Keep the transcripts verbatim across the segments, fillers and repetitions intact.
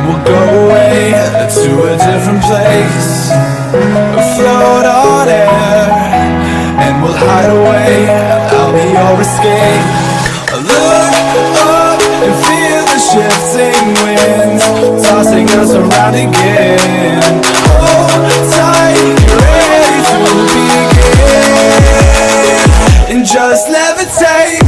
We'll go away to a different place. Float on air and we'll hide away. I'll be your escape. Look up and feel the shifting winds tossing us around again. Hold tight, ready to begin. And just levitate.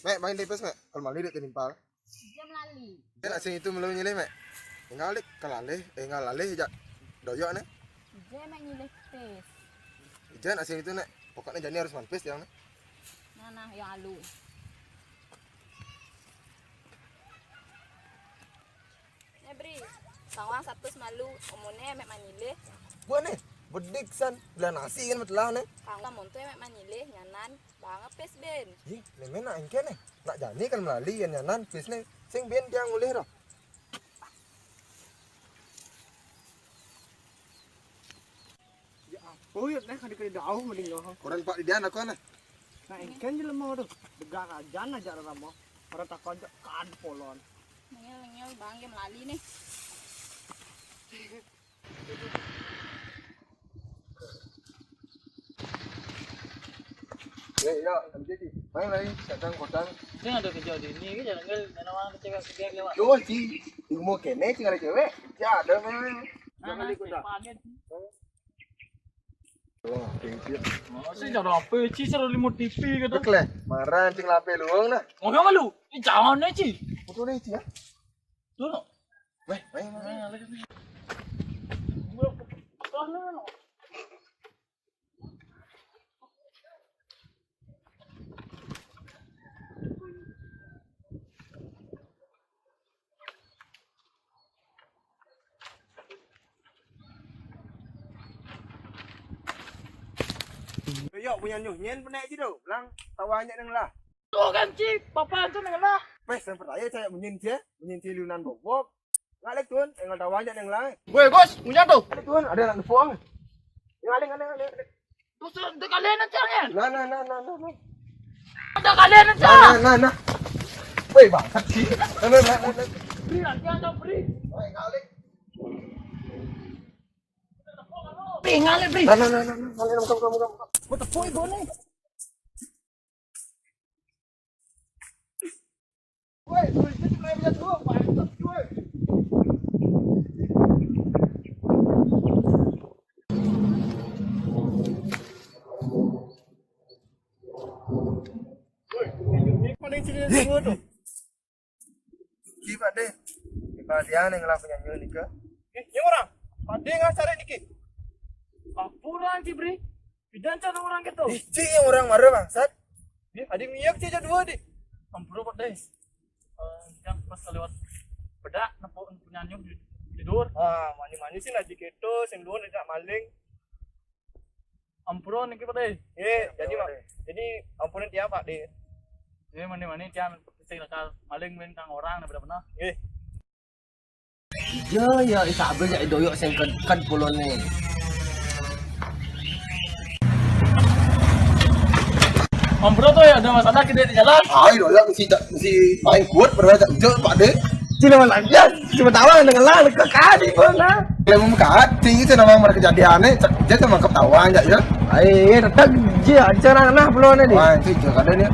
Mek, main tipis, Mek. Kalau malu dia timpal. Jam lali. Dia nak sing itu malu nyilih, Mek. Tinggal dik, kalalih, eh, tinggal lalih jak doyok ne. Ije mek nyilih pis. Ije nak sing itu, Nek. Pokoknya jani harus manpis yang ne. Nah, nah, yang alu. Ne, Bri, tawang satus malu, omone mek manyilih. Buat ne, bedik san, belah nasi kan betelah ne. Tawang montu mek manyilih, nyanan, bang pis ben. Ih, lemen nak engke ne. Nak jani kan melali yan nyanan pis ne. Sing ben tiang ulih roh. Ya ampun, ya, nah, kada kena jauh mending jauh. Koran Pak Didian aku aneh. Nah, engken jelema tu. Degah aja aja ramo. Para takon jak kan polon. Ngel ngel bang, dia melali nih. Ya, ya, jadi main lagi, kadang kotang. Sing ada kerja di ini, kerja nengel, nana orang kecewa segar lewat. Yo, ci, ilmu kene, ci ada cewek, ci ada memang. Nah, jangan nah, ikut dah. Panen. Wah, gengsi ya. Oh, sing cara apa, ci, cara lima T V gitu. Betul ya, marah, cing lape luang nah. Ngomong malu, ini jangan nih, ci. Betul nih, ci ya. Tuh, no. Weh, weh, weh. Nah, lagi. Gua, ah, no, no. Yo, punya nyuh, nyen penek ji do. Lang, tawa nyak neng lah. Tuh kan, ci, papa tu neng lah. Peh, sampai raya cak munyin ci, munyin ci lunan bobok. Ngalek tun, engal tawa nyak neng lah. Weh, Gus, punya tu. Ada tun, ada anak nepuang. Ngalek, ngalek, ngalek. Terus, tu kalian aja, ya? Nah, nah, nah, nah, nah, nah. Ada kalian aja. Nah, nah, nah, nah. Weh, bangsat sih. Nah, nah, nah, nah, nah. Beri aja, ada beri. Weh, ngalek. Beri, ngalek, beri. Nah, nah, nah, nah, nah. Ngalek, kamu, kamu, kamu. Mau tepuk ibu nih. Paling sini semua tu. Iki, Pak De. Iki Pak De yang ngelakuin nyanyi nika. Eh, yang orang? Pak De nggak cari niki. Ampun, Cibri. Pidan cara orang gitu. Ih, ci yang orang marah bangsat. Ih, adi miyak ci dua di. Ampura, Pak De. Eh, yang pas lewat bedak, nepuk punya nyuk di, di dur. Ah, mani-mani sih nak diketo, sing luar nak maling. Ampura niki, Pak De. Eh, jadi, Pak, jadi ampun tiang, Pak De. Eh, mani-mani tiang sing nakal maling men kang orang nak bedak pernah. Eh. Iya, iya, isabe jak doyok sing ked, ked pulone. Om Bro tuh ya, ada masalah gede di jalan. Ayo, doyok mesti tak, mesti main kuat pernah tak jauh, Pak De. Cina mana ya? Cuma tawa dengan lah, ke kadi pun lah. Kalau mau kat, tinggi saya nama mereka jadi aneh, cak, dia tuh mangkep tawa aja ya. Ayo, tetap je, aja nah, nah, pulone nih. Wah, itu juga ada nih.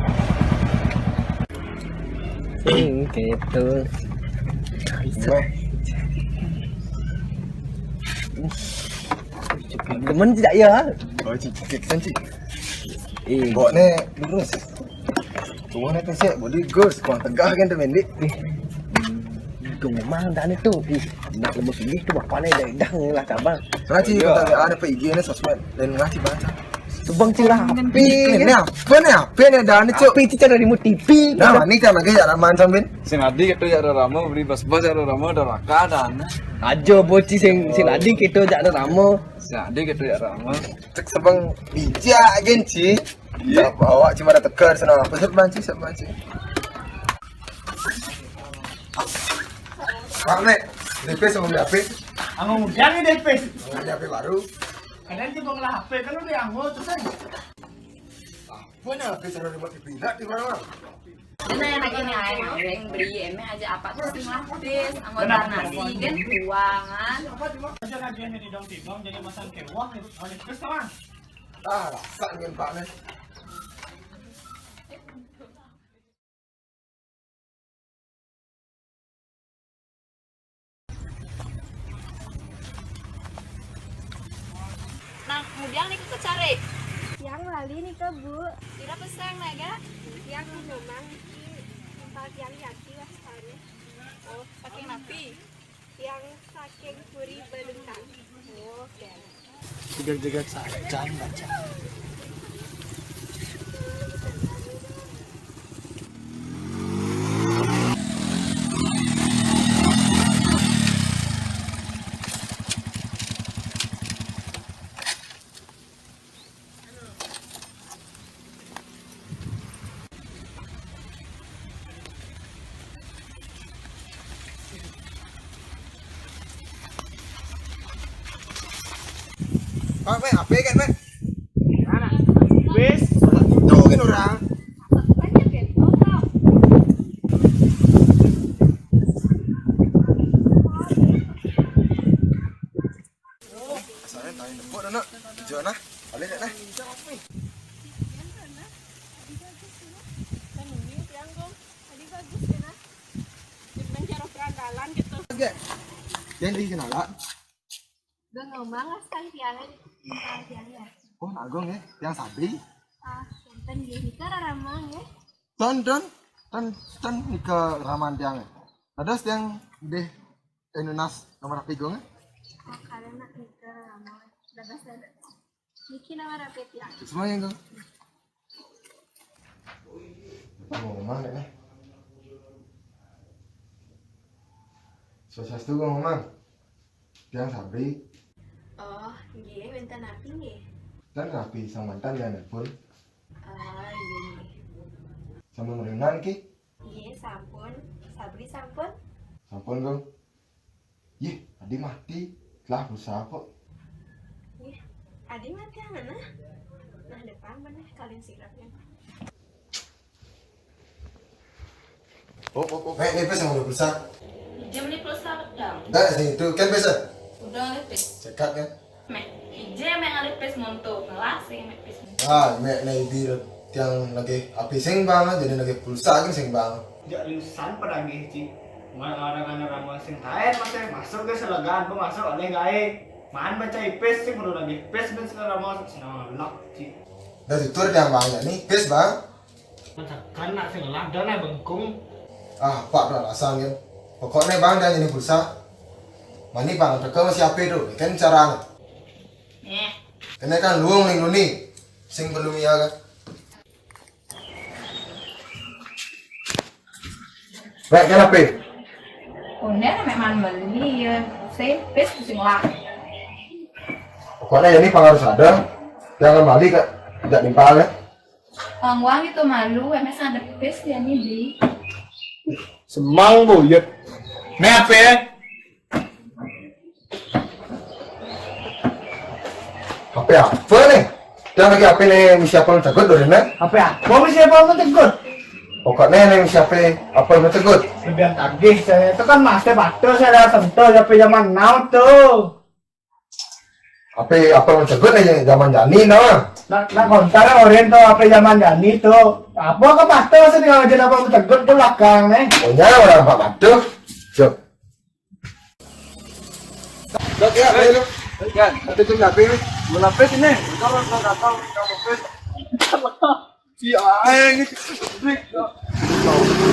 Hmm, gitu. Weh. Temen tidak ya? Oh, cik, cik, kan, cik. Eh. Bawa ni lurus. Cuma ni pesek, boleh gus, kurang tegah kan tu, Mendik. Eh. Itu memang dah ni tu. Eh, nak lemus ini tu, apa ni dah, dah ni lah, cabang. Raci, ya. Kita ada apa I G ni, sosmed, dan raci baca. Tebang cing lah. Api, ini apa nih? Api nih, dah nih, Cuk. Api itu cara remote T V. Nah, ini cara lagi ya, Rahman Sambin. Sing adi gitu ya, Rama, beli bas-bas ya, Rama, ada raka, ada anak. Aja bocil sing, sing adi gitu, jak ada Rama. Sing adi gitu ya, Rama. Cek sebang bijak, gin, Ci. Iya. Bawa cuma ada tegar sana. Apa sih, Banci, sih, Banci? Pak, Nek, D P sama D P. Anu, udah nih D P. Sama D P baru. Kadang dia mau ngelah H P, kan udah anggo tuh kan. Apa nih H P cara dibuat dipilat di mana? Ini yang lagi nih, ayo, yang beri, emang aja apa tuh sih, Mas? Anggota nasi, kan, uangan. Aja lagi yang didong-didong, jadi masan kewah, gitu. Terus, Mas? Ah, rasa dengan Pak nih. Nah, kemudian nih ke cari. Yang wali nih ke Bu. Kira peseng naga. Yang memang niki, tempat yang yakin lah sekali. Oh, saking napi. Yang saking puri balentang. Oke. Jegat-jegat sajan baca. Pak, Pak, apa kan, Pak? Mana? Wis. Itu kan orang. Soalnya tanya depok, nak. Hijau, nah. Balik, nah. Oke. Yang di kenalan. Gue ngomong lah sekali tiangnya. Tiangnya. Oh, Agung ya, yang sabi. Ah, enten dia nikah raramang ya. Ton, ton, ton, ton nikah raman tiangnya. Ada yang deh, eh, nunas nomor H P gue nggak? Oh, kalian nak nikah raramang. Udah bas ada. Niki nomor H P tiang. Semua yang gue. Ngomong deh, nih. Sukses tuh ngomong. Tiang Sabri. Oh, nggih, wénten napi nggih? Tiang rapi sang mantan ya nelpon. Ah, nggih, nggih. Sampun ringan ki? Nggih, sampun. Sabri sampun? Sampun, Gung. Yih, adi mati. Lah, usaha kok. Yih, adi mati yang mana? Nah, depan mana? Kalian sirap ya. Oh, oh, oh, kayak nih pes sama pulsa. Jam ini pulsa pedang. Enggak, sing itu kan pes. Udah, pes. Cekat kan? Mek, ije mek ngalih pes monto, ngelah sing mek pes. Ah, mek nek ibi tiang lagi api sing bang, jadi lagi pulsa kan sing bang. Jak liusan pedagih, Ci. Mana orang anak ramal sing taen, masih masuk ke selegaan, apa masuk oleh gae. Man baca ipes sih, perlu lagi pes ben segala mau senang lelak, Ci. Dah tutur tiang bang, ya nih, pes bang. Tekan nak sing ngelah, dah nah bengkung. Ah, pak beralasan kan. Pokoknya bang, dah ini pulsa. Mani bang, teka masih apa tu? Kan caranya. Eh. Kena kan luung ning luni. Sing belum iya kan. Mek, kenapa? Udah, mek man beli ya. Saya pes pusing lah. Pokoknya ini pang harus ada. Jangan balik kak. Tidak nimpal ya. Uang uang itu malu, emang ada pes ya nih beli. Semang buyut. Mek apa ya? Apa ya? Apa nih? Jangan lagi apa nih, misi apa lu tegut dulu nih? Apa ya? Mau misi apa lu tegut? Pokoknya nih misi apa, apa lu tegut? Lebih tagih saya itu kan mas teh batur saya ada sentuh tapi zaman now tuh. Apa, apa lu tegut nih zaman jani nah? Nak, nak kontar orang tuh apa zaman jani tuh? Apa ke batur sih tinggal aja apa lu tegut ke belakang nih? Punya orang apa batur? Cuk. Dok, ya, ayo, lu. Kan, ada jam berapa ini? Belum lapis ini. Kalau nggak tahu, nggak lapis. Si aeng ini.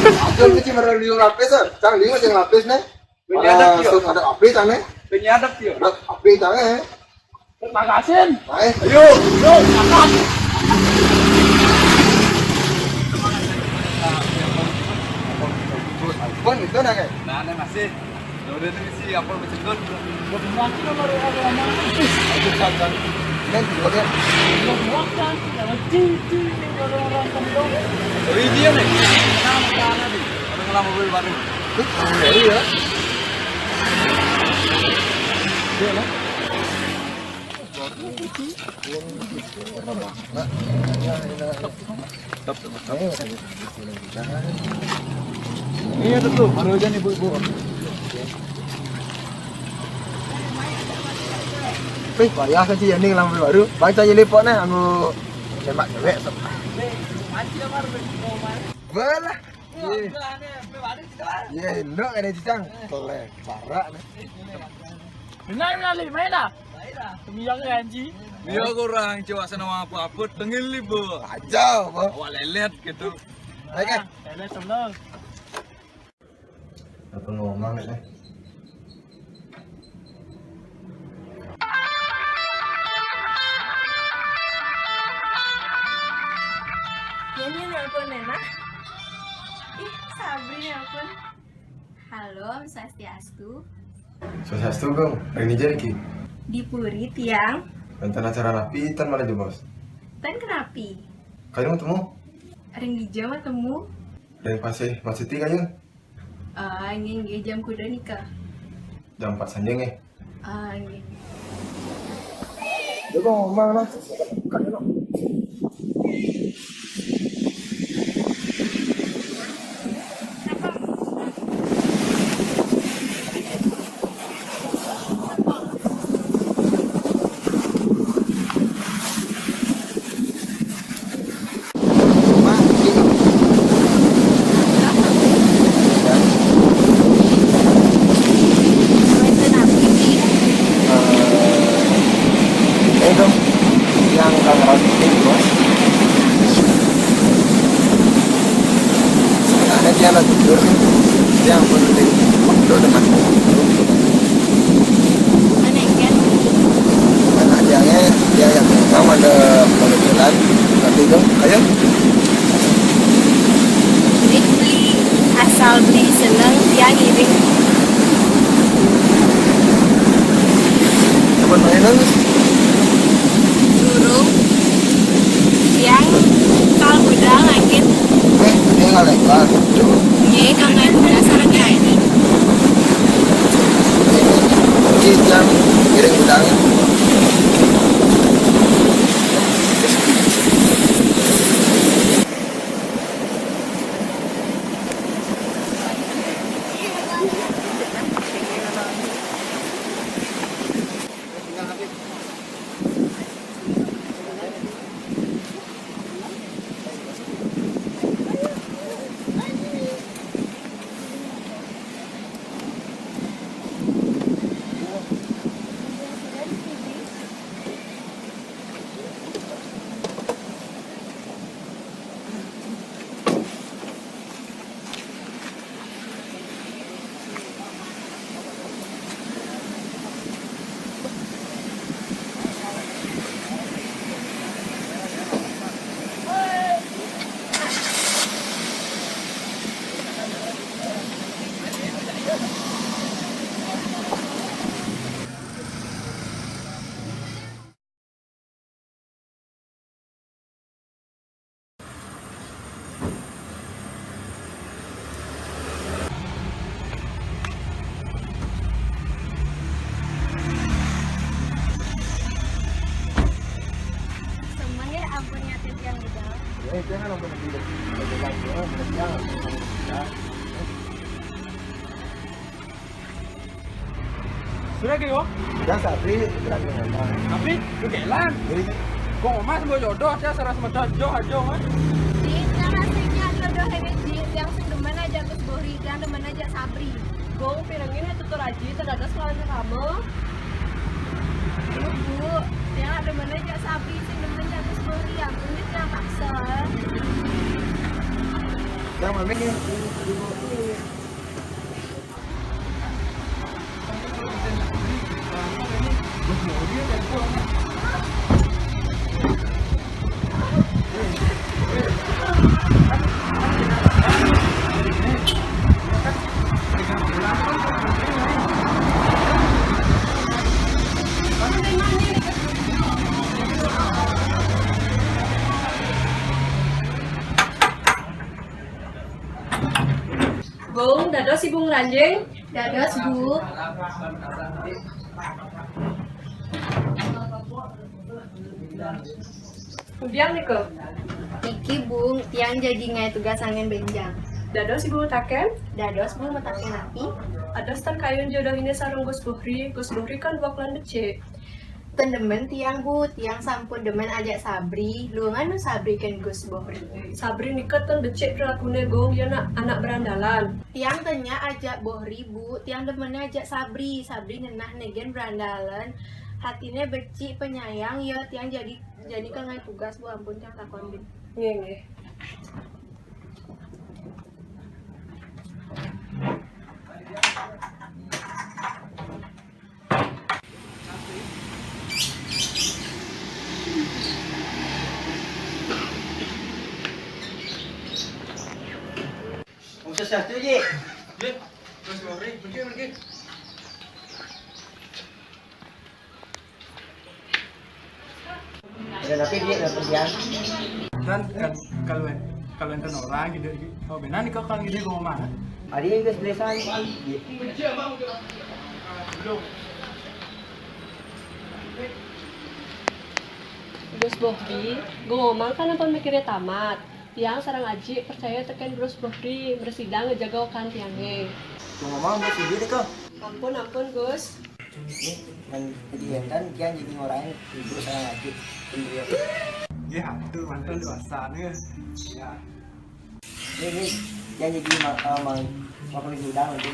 Ada sih cuma liu lapis, ah. Cang liu sing lapis nih. Penyadap, yo. Ada api, Cang, nih. Penyadap, yo. Ada api, Cang, eh. Makasih. Ayo, yuk, makan. Pun itu nak, eh? Nah, ini masih. Udah nih si apa bercendut. Udah mati nomor orang mana? Itu kan. Ini juga dia. Udah makan, udah cici, orang-orang kendong. Oh, iya nih. Kenapa sana nih? Orang lama beli baru. Iya. Iya lah. Iya, tuh, tuh, baru aja nih, Bu, Bu. Wih, payah kan sih, ya, nih, lampu baru. Baca aja lipok, nah, aku tembak cewek, sok. Belah. Iya, enggak ada cicang. Toleh, parak, nih. Benar, benar, Li, main dah. Tembak ya, anjing. Dia kurang, coba sana apa-apa, tengil li, Bu. Aja, apa? Awak lelet gitu. Baik, eh. Lelet, sebelum. Apa ngomong, eh? Ini nelpon, Nena. Ih, Sabri nelpon. Halo, Om Swastiastu. Swastiastu, Bang. Rini Jeriki. Di Puri, tiang. Nonton acara napi, tan malah jebos. Tan kenapi? Kayu temu? Ring dija temu. Dan pasih Mas Siti kayu? Ah, nggih, nggih, jam kuda nika? Jam empat saja, nggih. Ah, nggih. Dia mau ngomong lah. Eh, itu yang Tangerang itu, Bos. Sebenarnya dia lagi tidur, dia yang penting waktu dengan Mana ikan? Mana dia, dia yang tahu ada kalau jalan, tapi itu kayak Beli, beli, asal beli seneng, tiang ngiring. Coba mainan. Durung, tiang kal budal angin. Eh, dia nggak lebar. Coba. Ye, kang main budal sareng ya ini. Ini tiang ngiring budalnya. Semuanya ampun nyatet yang udah. Ya, itu kan ampun yang udah. Udah, udah, udah, udah. Sudah ke yo? Udah, tapi berani apa? Tapi kegelan. Jadi kok Mas mau jodoh aja, serasa jodoh aja, Mas. Di, yang aslinya jodoh ini, Di, yang sing demen aja Gus Bohri, yang demen aja Sabri. Gue pirengin ya tutur aja, terdadak sekalian kamu. Ibu, yang demen aja Sabri, sing demen aja Gus Bohri, ya, ini yang paksa. Yang mana nih? Bung, dados Ibu ngranjing? Dados, Bu. Pundi nika? Niki, Bung, tiang jagi ngaé tugas anggén bénjang. Dados Ibu mataken? Dados, Bu, mataken napi? Dados ten kayun jodohiné sareng Gus Bohri, Gus Bohri kan duak lan becik. Ten demen tiang, Bu, tiang sampun demen ajak Sabri. Luungan nu Sabri kén Gus Bohri. Sabri nika ten becik prelakuné, Gung, yén anak, anak berandalan. Tiang ten nyak ajak Bohri, Bu, tiang demenné ajak Sabri. Sabri ngenah né gén berandalan. Hatiné becik, penyayang, ya tiang jagi, jagi ka ngaé tugas, Bu, ampun tiang takon, Bu. Nggih, nggih. Om Swastiastu, Ji. Ji, Gus Bohri, mriki, mriki. Ada napi, Ji, ada napi, Ji? Dan kal-, kalau, kalau énten orang gitu, gitu. Oh, benar nih, kok kalau gitu mau mana? Ari geus beresan. Gus Bohri, Gung Omang kan ampun mikiré tamat. Tiang sareng Aji percaya tekén Gus Bohri, mresidang ngejaga wekan tiangé. Gung Omang, Gus, ieu deh, Kang. Ampun, ampun, Gus. Nih, ngan jadi énten, kian jadi ngorangin Ibu sareng Aji. Nggih, hatur, manten dosa nih. Ya. Ini, ini, yang jadi ma-, eh, mang, makhluk hidang itu.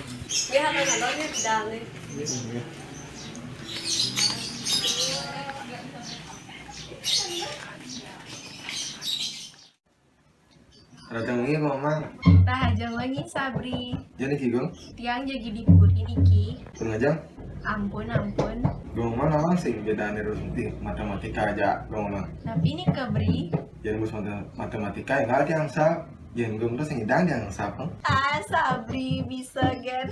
Ya, kan, kalau ini hidang nih. Datang ini, Mama. Rahajeng wengi, Sabri. Jadi, Ki Gung? Tiang jagi di puri niki. Pun ngajeng? Ampun, ampun. Gung, mana langsing bedane di matematika aja, Gung, mah. Tapi nika, Bri. Jadi, mus mate-, matematika, enggak ada yang sap. Yen Gung tuh sing idang yang sap, Gung. Ah, Sabri bisa, gen.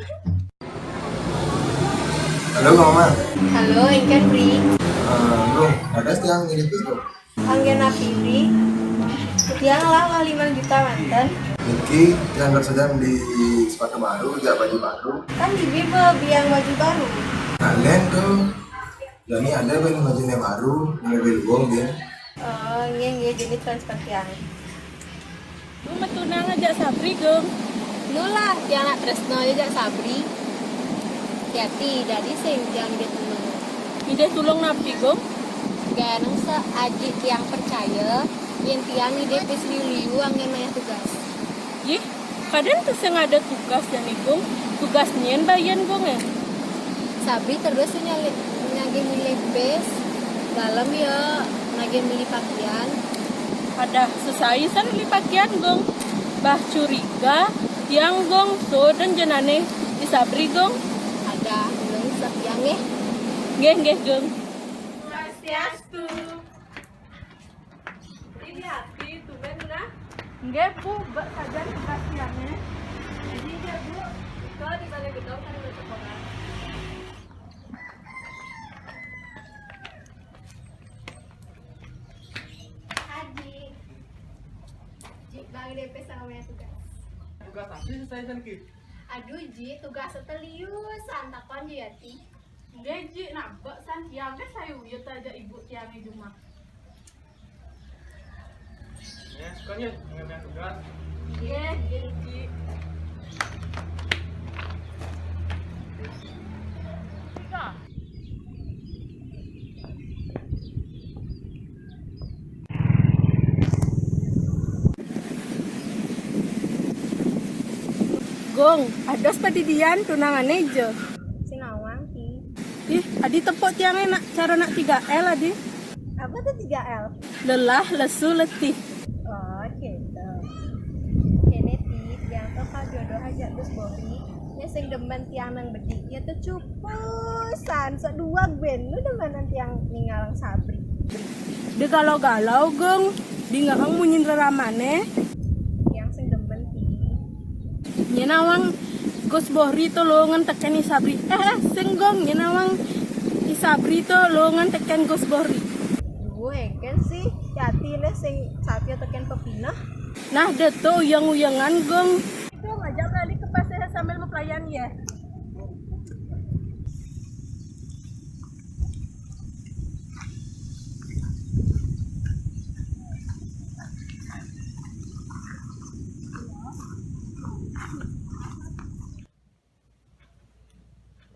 Halo, Gung, mah. Halo, engken, Bri. Eh, Gung, ada yang mirip itu? Anggén napi, Bri? Tiang lah, lah lima juta manten. Niki, tiang barusan beli sepatu baru, jak baju baru. Kan Bibi beli yang baju baru. Anggén tuh, jadi ada beli bajunya baru, mulai beli uang, ya. Oh, nggih, nggih, jadi transfer tiang. Lu metunang ajak Sabri, Gung. Nu lah, tiang nak tresno aja jak Sabri. Hati-hati, dadi sing tiang ide tulung. Ide tulung napi, Gung? Ganeng se aji tiang percaya, yen tiang ide pis liu-liu anggén mayah tugas. Yih, kadén teu sing ada tugas jani, Gung. Tugas nyén bayan, Gung, eh? Sabri terus nyali-, nyagi milih bis, dalem ya, nyagi milih pakaian. Ada sesai san milih pakaian, Gung. Bah curiga, tiang, Gung, soden jenane di Sabri, Gung. Ada, Gung, setiang, eh. Nggih, nggih, Gung. Swastiastu. Ini hati, tumben, nah. Nggih, Bu, bek sajan tugas tiangnya. Jadi, nggih, Bu. Iko di balik gedong kan ada sekolah. Haji. Ji, Bang D P sama yang tugas. Tugas apa sih saya, Ki? Aduh, Ji, tugas setelius, santapan Ji, ya, Ti. Nggih, Ji, nabek san tiang, kan saya uyut aja ibu tiang di rumah. Ya, suka nih, ngambil tugas. Nggih, nggih, Ji. Gung, ados padidian tunangane je. Sing awang, Ti. Ih, adi tepuk tiangnya nak cara nak tiga L adi. Apa tuh tiga L? Lelah, lesu, letih. Oh, gitu. Kene, Ti, tiang tuh kalau jodoh aja Gus Bobi, ya sing demen tiang nang bedik, ya tuh cupusan. Saduag bén, lu demenan tiang ningalang Sabri. Dé galau-galau, Gong. Dingehang munyin reramané. Tiang sing demen, Ti. Nyén nawang Gus Bohri to lowongan tekén I Sabri. Eh, eh, sing, Gong, nyén nawang I Sabri to lowongan tekén Gus Bohri. Duh, éngkén sih, yati né sing satia tekén pepineh. Nah, dé to uyang-uyangan, Gong. Itu ngajak balik ke pasar sambil mepelayan ya.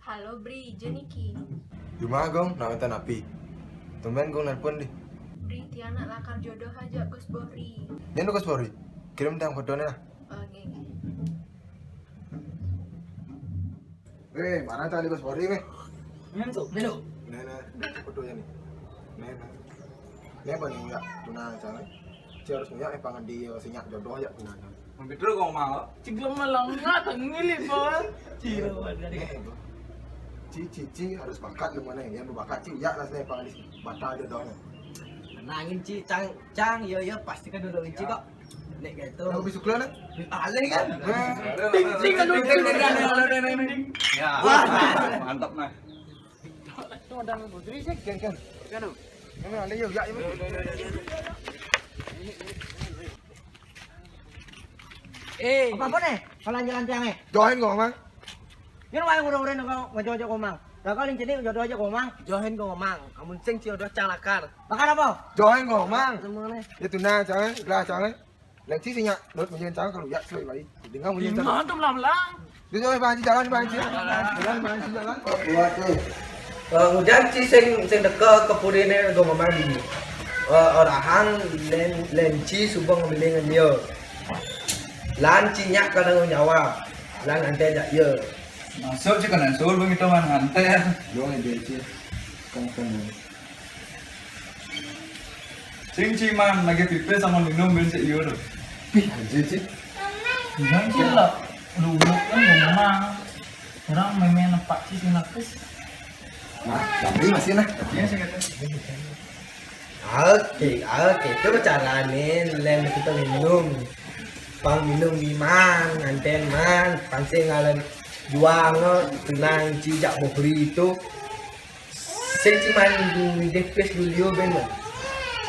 Halo, Bri, ijo niki. Jumah, Gong, nak wénten api? Tumben, Gong, nelpon dih. Bri, tiang nak lakar jodoh aja Gus Bohri. Nyén Gus Bohri? Kirim tiang fotoné lah. Oh, nggih, nggih. Wéh, mana tadi Gus Bohri, wéh? Nyén to, melu. Nah, nah, fotoné nih. Nah, nah. Né apa nih, ya? Tunang, sana. Ci harus punya, eh, pangan dia, sinyak jodoh ya, tunang. Mampir dulu kong mang. Cik lama lama tengil, Bang. Ciro, ada. Né, Bang. Ci, ci, ci harus bakat lu mana, ya, lu bakat, ci, ya, rasanya pangan di batal jodohnya. Tenangin, Ci, cang, cang, yo, yo, pasti kan dulu, Ci, kok. Nek gitu. Aku besok lah, nah. Alé kan? Nah. Ting, ting, aduh, ting, ting, ting, ting. Ya. Wah, mantap, nah. Itu ada Putri sih. Kan, kan. Kan, oh. Kan, alé, yo, ya, yo. Eh, apa-apa né? Kalau jalan tiang, eh? Jodohin gua, Mang. Nyén waé urang-urang kok ngajak-ngajak gua, Mang. Lah, kalau cini jodoh aja gua, Mang. Jodohin gua, Mang. Amun sing jodoh cang lakar. Lakar apa? Jodohin gua, Mang. Semuanya. Ya, tunang, cang, gelas, cang. Lagi sih, nya, menurut munyin cang, kalau ya, suai baik. Dengar munyin cang. Mantap lah, Mang. Dia, Bang Haji, jalan, Bang Haji. Jalan, Bang Haji, jalan. Buat nih. Eh, ngudian ci sing, sing teka ka puriné Gong Mamang dini. Eh, orahang lén, lén ci suba ngambilé ngan dia. Lan ci nyak ka tanggung jawab. Lan nganté jak ia. Masuk ci ka ngansul, bang, itu ngan nganté. Yo, dia ci. Kan, kan. Sing ci man lagi pipis sama minum ben sik yur. Pih, aja ci. Bang, ci lah. Dulu kan Gong Mamang. Orang mémé nempak ci sing nakes. Nah, tapi masih nah. Iya, sih kata. Oké, oké. Itu carané lén kita minum. Pang minum di man, nganten man, pang sing ngalen juang, tunang ci jak Bohri itu. Sing ci man di pipis dulu, yo, ben, man.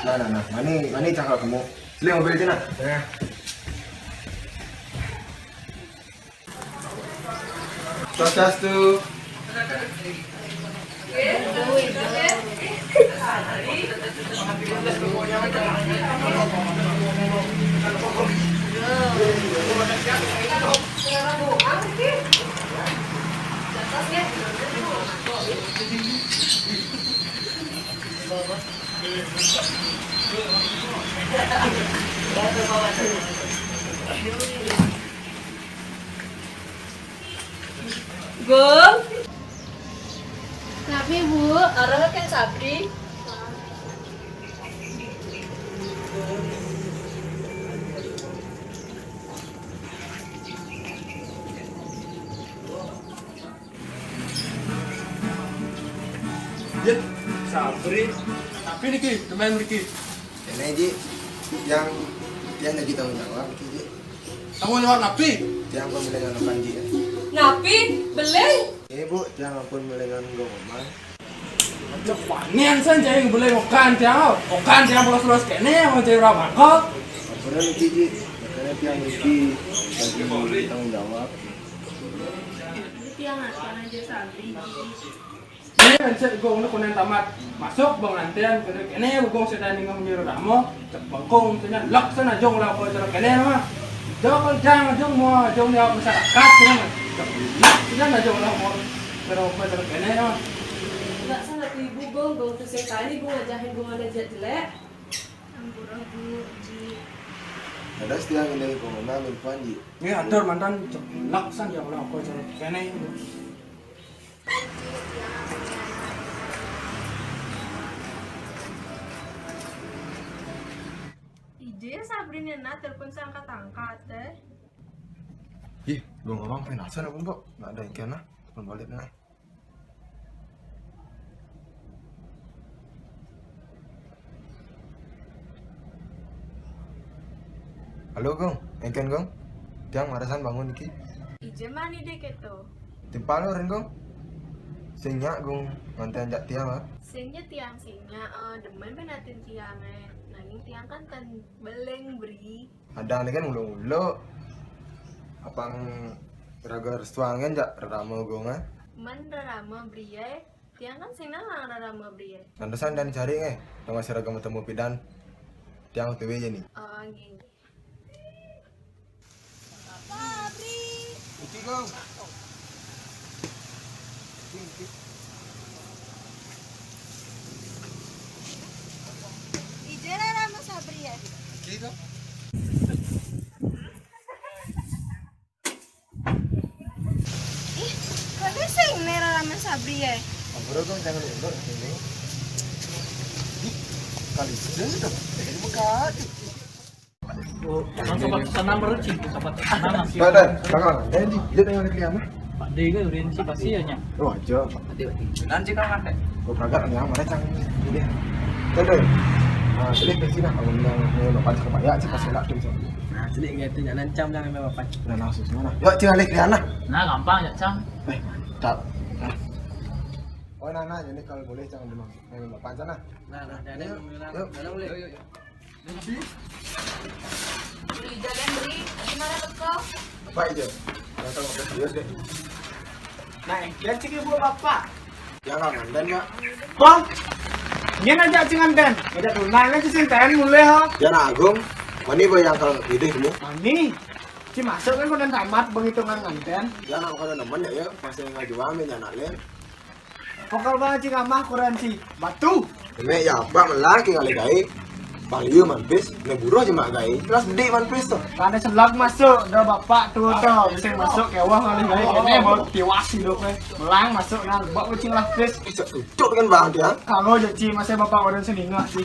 Nah, nah, nah. Mani, mani cakap kamu. Sini mobil aja, nah. Nah. Swastiastu. Gong. Napi, Bu? Arep kan Sabri? Yé, Sabri. Tapi niki, temen niki. Ini, Ji, yang, yang lagi tanggung jawab, Ji. Tanggung jawab napi? Tiang pun beléngan Panji, ya. Napi? Beléng? Ini, Bu, tiang ampun beléngan Gong Mamang. Cék panian san cai beléng okan tiang, okan tiang polos-polos kéné, mau cai urang mangkok. Ampun, Ji, Ji. Makanya tiang niki lagi tanggung jawab. Tiang, tiang aja Sabri. Ini kan cék Gong, udah kunen tamat. Masuk, Bang, ngantian, bener kéné, Gong, saya tadi ngomong nyuruh Ramo. Cék bengkung, misalnya, lak sana jong lah, kalau cara kéné mah. Jong, kalau jang, jong, mau, jong, dia masyarakat, ya. Cék lak sana jong lah, mau, cara, kalau cara kéné mah. Lak sana tuh ibu, Gong, Gong tuh saya tadi, Gong, ajahin, Gong, ada jelek. Ampura, Bu, Ji. Ada setiap ini, Gong, nah, lupa, Ji. Ini atur mantan, cék lak sana jong lah, kalau cara kéné, Bu. Ije Sabrina na telepon sangkat-angkat téh. Ih, gua ngomong pinasan apa, Mbok? Nggak ada yang kena. Telepon balik nah. Halo, Gung. Éngkén, Gung. Tiang marasan bangun iki. Ija mani deh keto. Timpal lo, Rin, Gung. Sing nyak, Gung, nganten jak tiang, ah. Sing nyak tiang, sing nyak, eh, demen penatin tiang, eh. Nanging tiang kan ten beleng beri. Ada nih kan ulo-ulo. Apang raga restuan kan jak rerama, Gung, ah. Men rerama beri, eh. Tiang kan sing nalang rerama beri, eh. Lantasan dan cari, eh. Tengah siraga temu pidan. Tiang O T W aja nih. Oh, nggih, nggih. Sabri. Iki, Gung. Iki, iki. Ija rerama Sabri ya? Iki, Gung. Ih, kagak sing né rerama Sabri ya? Ampura, Gung, jangan dulu, ini. Ih, kali itu tuh, ini buka. Oh, langsung pas tanam baru, Ci. Sahabat tanam, Ci. Dah, dah, kakak, eh, di, dia tanya lagi apa? Pak D kan udah, Ci, pasti ya, Nyak. Oh, aja. Nanti nanti kau ngantek. Oh, kagak, yang mana cang? Ini. Dah, dah. Nah, sini ke sini, kalau yang mau lepas ke Pak, ya, cepat selak tuh, Cang. Nah, sini gitu, jangan cam, jangan apa-apa. Nah, langsung sana. Yuk, Cing, alih ke sana. Nah, gampang ya, Cang. Eh, tak. Nah. Oh, nah, nah, ini kalau boleh, Cang, dulu. Yang lepas sana. Nah, nah, jangan. Yuk, yuk. Yuk, yuk, yuk. Beri jalan beri, gimana betul? Apa aja? Datang ke serius deh. Nah, dan cik ibu bapak. Ya, Kang, nganten, Mak. Bang, ini aja cing nganten. Aja tunai aja sing ten mulai, ha. Ya, nak Agung, mani bayang kalau ide kamu? Mani, ci masuk kan udah tamat penghitungan nganten. Ya, nak kalau nemen ya, ya, pasti ngajuang ya, nak, Len. Pokok banget sih ngamah kurang sih batu. Nek ya apa melah ki ngalih gaé. Bang iya manpis, nek buruh aja mak gaé. Terus bedik manpis tuh. Ada selak masuk, ada bapak tuh tuh, sing masuk kewah ngalih gaé. Kene mau tiwas hidupnya. Melang masuk nang bak kucing lah pis. Bisa tutup kan bang dia. Kalau jadi masih bapak orang seningah sih.